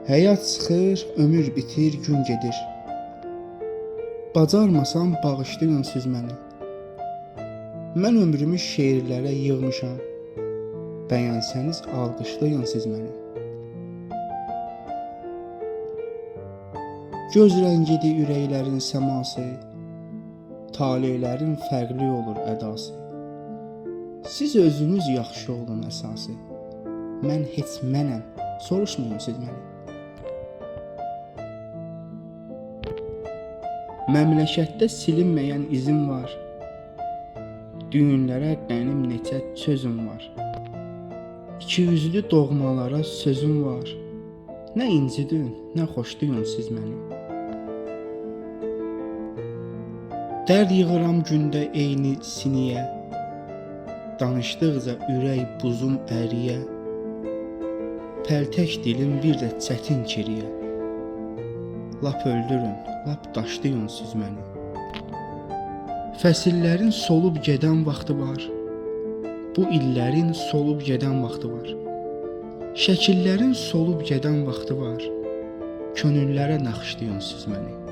Həyat sıxır, ömür bitir, gün gedir. Bacarmasam bağışlayın siz məni. Mən ömrümü şeirlərə yığmışam. Bəyənsəniz alqışlayın siz məni. Göz rəngidir ürəklərin səması. Talelərin fərqli olur ədası. Siz özünüz yaxşı olun əsası. Mən heç mənəm, soruşmayın siz məni. Məmləkətdə silinməyən izim var. Düyünlərə qənim neçə sözüm var. İkiyüzlü doğmalara sözüm var. Nə incidin, nə xoşduyun siz məni. Dərd yığıram gündə eyni siniyə. Danışdıqca ürək buzum əriyə. Pəltək dilim bir də çətin kiriyə. Lap öldürün, lap daşlayın siz məni. Fəsillərin solub gedən vaxtı var. Bu illərin solub gedən vaxtı var. Şəkillərin solub gedən vaxtı var. Könüllərə naxışlayın siz məni.